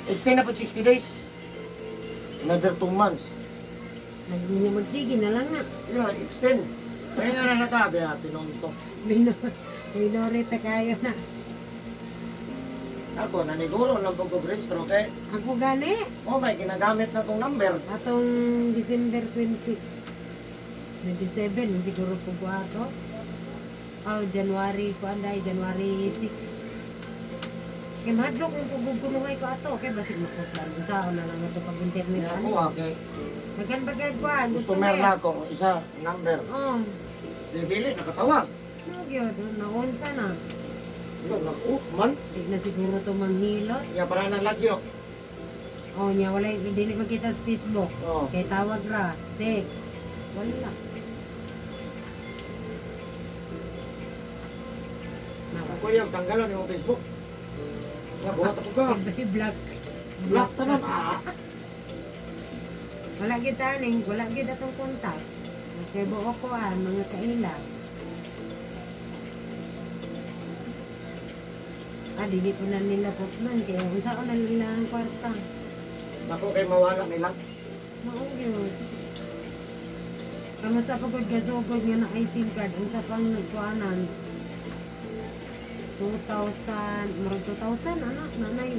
extend na po 60 days. Another 2 months. Magsige na lang na. Sige na, extend. Kaya nga na natabi ha, tinonto. Minorita kayo na. Ako, naniguro lang po rehistro kay Ako gani. oh may ginagamit na tong number. Atong December 20, 27, siguro po ko ato. Oh, January, kuan dai, January 6. Kay mahadlok yung pagugulungay ko ato. Kay basig makutlan. Unsaon na lang ato pag internet. Kaya Ano? ako ha, kay Nagkan bagay kuan. Gusto customer mo na ako, isa number. Oh, Di dili nakatawag. no gyud, naunsa na. Yun, naku, man. Di na siguro to manghilot. Ya para na lagyo. Oh, niya wala dili makita sa Facebook. Oh. Kay tawag ra, text. Wala. Ako yung tanggalon yung Facebook. Ya buhat ako ka. Black. Block tanan ah. Wala gyud taning, wala gyud atong contact. Kay buo ko ah, mga kaila. Ah, dili po na nila putman kay unsa ko na nila ang kwarta. Nako kay mawala nila. Mao gyud. Kamo sa pagod gasugod nga na ay SIM card unsa pang nagkuanan. 2,000, murag 2,000 anak nanay.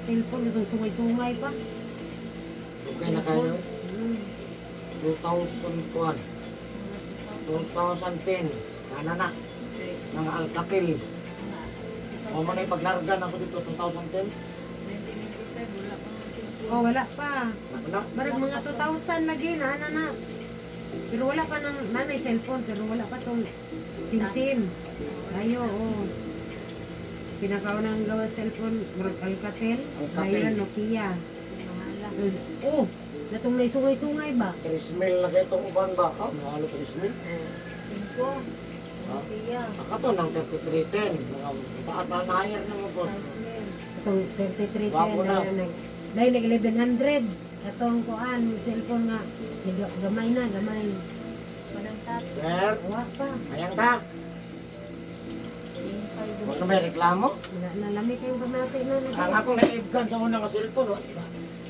Cellphone itong sungay-sungay pa. Okay na kayo. 2001. 2010. Kana na. Mga Alcatel. O man ay paglarga na ako dito 2010. 1995, wala pa nga cellphone. Oh, wala pa. Nako na. Marag mga 2,000 lagi na, ana na. Pero wala pa ng nanay cellphone, pero wala pa tong SIM-SIM. Ayo, oh. Pinakaunang gawa cellphone, murag Alcatel, Alcatel. Ayo, Nokia. Mahala. Oh, natong nay sungay-sungay ba? 3 mil na kayo itong uban ba? Oh, mahalo 3 mil. Singko. Ha? Nokia. Aka to ng 3310. Mga taat na higher na mo po. Salesman. Atong 3310 Wapo na. na nag dahil nag 1100 atong kuan cellphone nga gamay na gamay. Walang touch. Sir, Wa pa. ayang ta. Huwag na may reklamo. Wala na lami kayong pamati na. Ang akong naibgan sa unang cellphone, wa-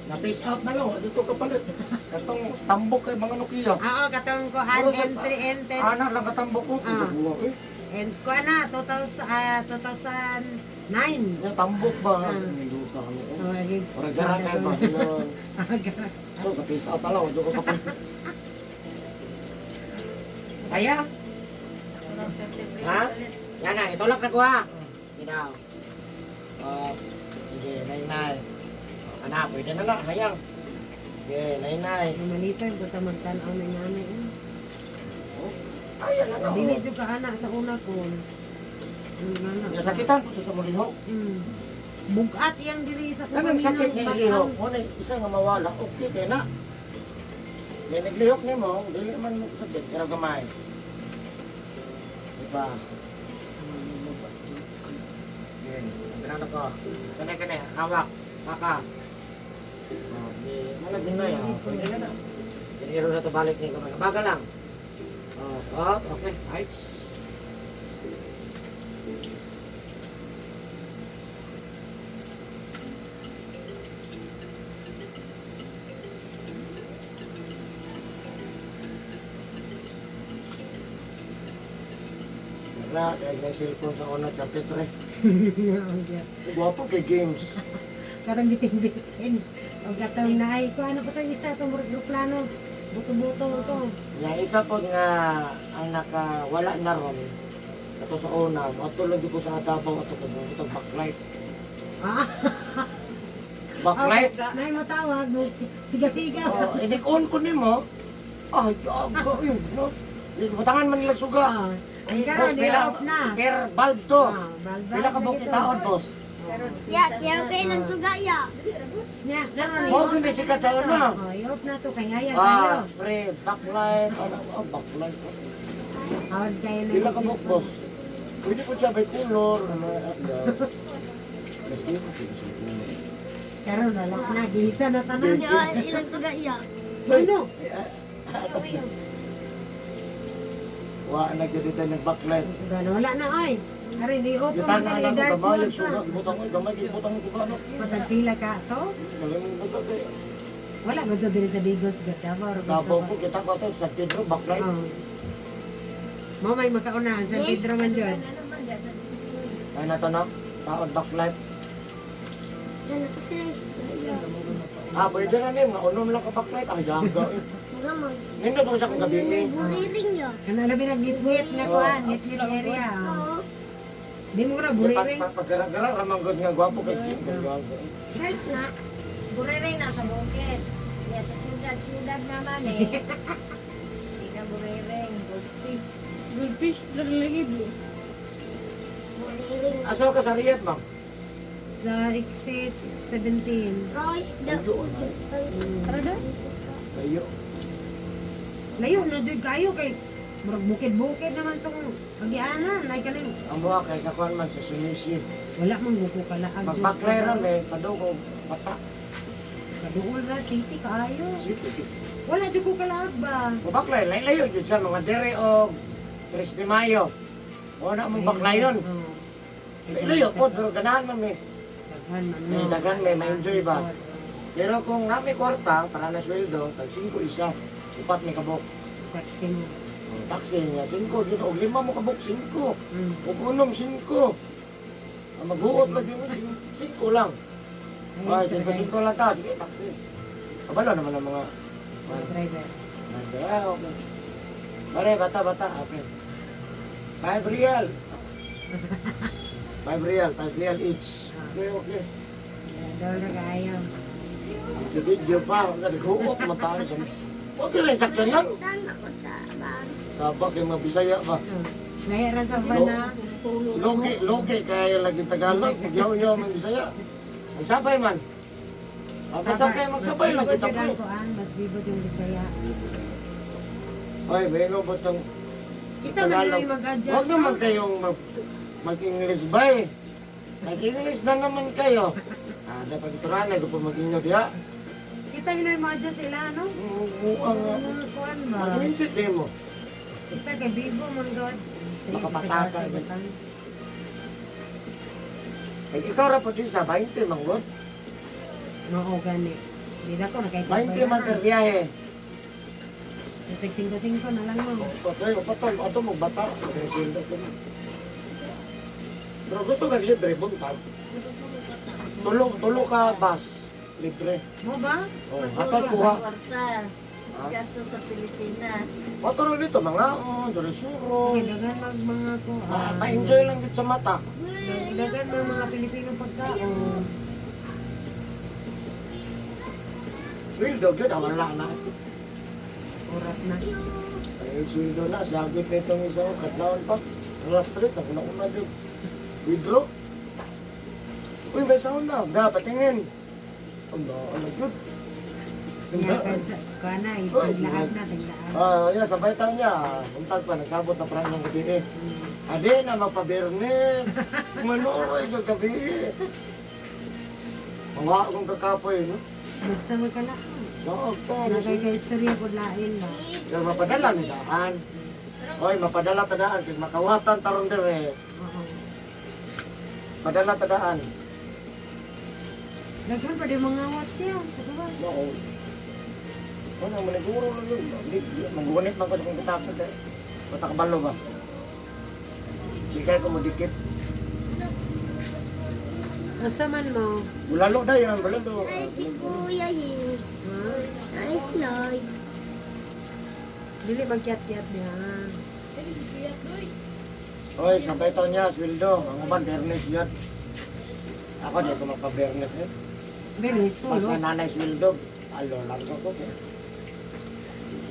na-face out na lang. Wa Dito kapalit. Katong tambok kay mga Nokia. Oo, katong kuan Pero sa- N3 N10 Ana lang katambok ko. Ah. Buwa, eh. And kuan na 2000 2009. Yung tambok ba? Ah. Niluta kami. eh. Oh, lagi. Ora gara kay ba? Hello. So, ka-face out na lang. Wa Dito kapalit. Kaya? Walang 33 Ha? ulit. Yan na, itulak na kuha. Ginaw. Oh, sige, nay-nay. Anak, pwede na lang, hayang. Sige, nay-nay. Malipay ko ta magtan-aw ng nanay. Eh. Ayan na na. Dili jud ka ana sa una ko. Ang nana. Nasakitan po to sa mulihok. Bugat yang diri sa Kanang sakit kaninang ni lihok, mo na isa nga mawala, okay kay na. May naglihok nimo, dili man mo sakit, pero gamay. Diba? Okay, ang ko. Kane kane, hawak, saka. Oh, di malagin na ya. Pwede na na. Piniro na to balik ni kamay. Baga lang. Oh, oh, okay. Right. Wala, kaya may cellphone sa una, chapter 3. Gwapo kay games. Katong bitin-bitin. O katong naay ko ano pa tong isa tong murag eroplano. Buto-buto to. Nga isa po nga ang nakawala na ron ato sa una, ato lang ko sa Davao ato kay itong backlight. Ah, Backlight. naay mo tawag mo siga-siga. Oh, inik-on ko nimo. Ay, gago yun, no? Butangan man nila suga. Ah, ang karon Boss, di off na. Per bulb to. Ah, balbal Pila ka na buok gito. itaon, boss? Ya, kaya kay lang suga ya. Nya, karon Mao gyud ni sikat sa una. Oh, i-off na to kay ngayag kayo. Ah, pre, backlight. Ano, oh, backlight. Awad kayo na. Pila ka buok, boss? Pwede ko siya by color. Ano, Mas di ko siya color. Karon wala na, gisa na tanan. Ya, ilang suga ya. Ano? Wa na gyud dito nag-backlight. Gano, wala na oy. Karon i-off mo Gitan na na lang ko dark gamay mode ang suga, pa. gibutang ko gamay gibutang ang suga no. Patagpila ka to. Malimong buta kay Wala ba to diri sa Bigos gud Davao ra ba to? Davao ko kita ko to sa Pedro backlight. Oh. Mo may makauna ang San Pedro man jud. Ano man sa Ay na to no. Taon backlight. Yan ako sila ya. Ah, pwede na ni, mga unom lang ka backlight. Ay, gaga. Eh. Mga mag. Nindot mo siya kung gabi eh. Buriring ya. Kana labi nag-ngit nga kuan, ngit area. Oo. Di mo na Pag buriring. pag pagara-gara ramang gud nga gwapo kay Jim. Gaga. Shirt na. Burereng nasa bukid. Kaya sa siyudad, siyudad naman eh. Hindi na burereng, goldfish. Goldfish, lagi blue. Buriring. Asa ka sa Riyadh, ma'am? Sa exit 17. Rice the Layo na. Tara doon. Layo. Layo na jud kayo kay murag bukid-bukid naman tong agianan like kaning Ang buha kay sa kuan man sa Sulisi. wala man guko kalaag jud. Mag-backlight ra me, padung bata. Kaduol ra city kaayo. City. Wala jud ko kalaag ba. Backlight lay layo jud sa mga dere og 3 de Mayo. Wala mong backlayon. Oo. Layo po, pero ganahan man me. Daghan man. May no. daghan, may ma-enjoy ba? Pero kung nami kwarta, para na sweldo, tag 5 isa, upat may kabok. Taxi mo. Ang Taxi nga, 5, yun, og lima mo kabok, 5. Og unom, 5. Ang maghuot lagi mo, 5 lang. Ay, 5, 5 lang ta. Sige, taxi. Kabalo naman ang mga... Mga driver. Ah, okay. Pare, bata, bata. Okay. 5 real. 5 real, 5 real each. Okay, okay. Doon na kaayo. Sa video pa, naghuot, mataas. Okay lang, sakyan lang. Dan ako sa bag. Sabak yung mga Bisaya ba? Ngaya ra sa bana. Logi, logi, kaya lagi Tagalog, nagyaw-yaw man Bisaya. Magsabay man. Ah, basta kayo magsabay Mas lagi bibo jud tapo. ang kuan, mas bibo yung Bisaya. Ay, may ba itong Kita man Tagalog? yung mag-adjust. Huwag naman kayong mag-English ba eh. Mag-English na naman kayo. Ah, dapat istorana, ko po mag-inyo diya. Kita man yung mag-adjust sila, no? Muang nga. Mga kuan ba? Mag-insit din mo. Kita kay bibo man god. Sige, Makapataka, sa batang. Ay, ikaw ra po din sa 20, manggod. Mao gani. Di na ko nakay 20 man per biyahe. Tig 5-5 na lang mo. Patay, patay, ato mo bata. Sweldo ko na. Pero gusto kag libre buntag. Tulo, tulo ka bus. Libre. Mo ba? Oh, hatag kuha. Kwarta. Gasto sa Pilipinas. Ato na dito mga oh, dure-suro. Okay, daghan mag mga kuan. Ah, ma-enjoy lang gid sa mata. Daghan mag mga Pilipino pagkaon. Sweldo gyud ah, wala na. Orat na. Ay, sweldo na sagit na itong isa ko kadlawon pa. Alas 3 na kuna una gyud. Withdraw. Uy, may sound na. Da, patingin. Ang ano gyud. Nga kay kuan na, itaglaag na, taglaag. Ah, yeah, sabay tayo niya. Untag pa, nagsabot na parang niyang gabi eh. Ade na, magpabirnes. Manuroy ka gabi eh. Mawa akong kakapoy, no? Basta magkalaag. Daog to. Nakay kay istorya pud lain ba. Kaya mapadala ni daan. Oy, mapadala tadaan. Kaya makawatan tarong dire. Oo. Padala tadaan. Daghan pa di mga wat niya sa gawas. No. Ano, maniguro lang yun. Manggunit man ko sa kong katakot eh. Matakabalo ba? Di kayo kumudikit. Asa man mo? Bulalo dayon, bulalo. Ay, si Kuya eh. Ha? Ay, slide. Dili magkiat-kiat niya. Oy, sabay to niya, sweldo. Ang uban, Bernes yun. Ako, di ko magpa-Bernes eh. Bernes to, Basta no? nanay sweldo, alo lang ko ko.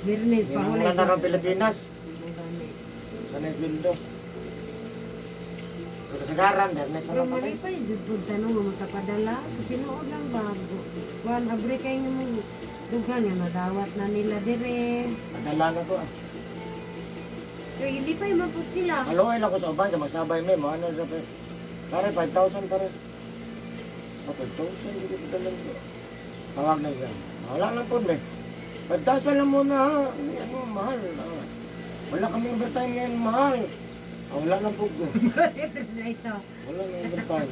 Bernes pa Hindi wala. na ng Pilipinas. Sanay sweldo. Pero kasagaran, Bernes na Pero lang kami. malipay, jud pud tanong nga makapadala. Sa tinuod lang ba? Kuan, abre kay nga mo. Dughan nga nadawat na nila dire. Padala na ko ah. Pero hindi pa man pud sila. Aloy lang ko sa uban, kaya magsabay may, mga ano sa pare, 5,000 pare. Ah, 5,000, hindi ko padala ko. Tawag na siya. Wala lang po, may. 5,000 lang muna ha. Ay, ano, mahal. Ah. Wala kami overtime ngayon, mahal. Ah, wala lang po ko. Ito na ito. Wala na overtime.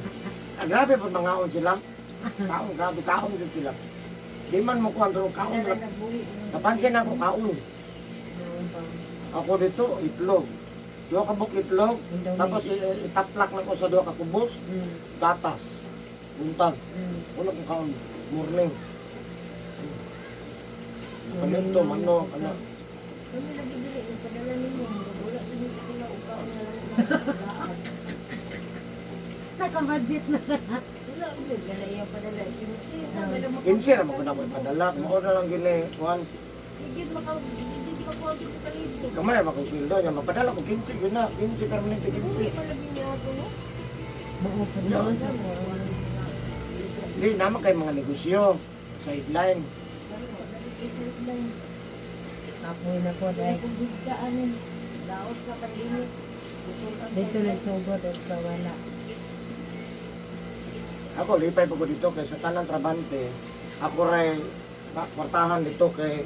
Ah, grabe po, mangaon sila. Kaon, grabe, kaon din sila. Di man mo kuhan, pero kaon lang. Napansin ako, kaon. Ako dito, itlog. Duha ka buk itlog, tapos itaplak na ko sa duha ka kubos, gatas, buntag. Wala kong kaon, morning. Kanito, mano, ano. Kami lagi dili yung padala nimo, wala gid ko kila ukaon na lang. Naka-budget na ka. Wala gid wala iya padala. Kinsi na wala mo. Kinsi ra mo ko na ko ipadala. Mao na lang gini, kuan. Higit maka higit ka kuha sa kalibo. Kamay ba kong sweldo niya, mapadala ko 15 yun na, 15 permanente Uwi 15. pa lagi niya ako no. Mao pud No. na. Hindi naman kay mga negosyo, sideline. Kapoy na po dahil. Kung bistaan daot sa kalinit. Dito nagsugod og kawala. Ako lipay pa ko dito kay sa tanang trabante. Ako ray kwartahan dito kay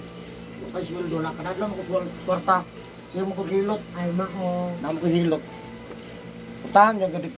kay sweldo na kanadlo mo ko kwarta. Siya mo ko hilot, Ay mao. na mo ko hilot. Kwartahan yung dito.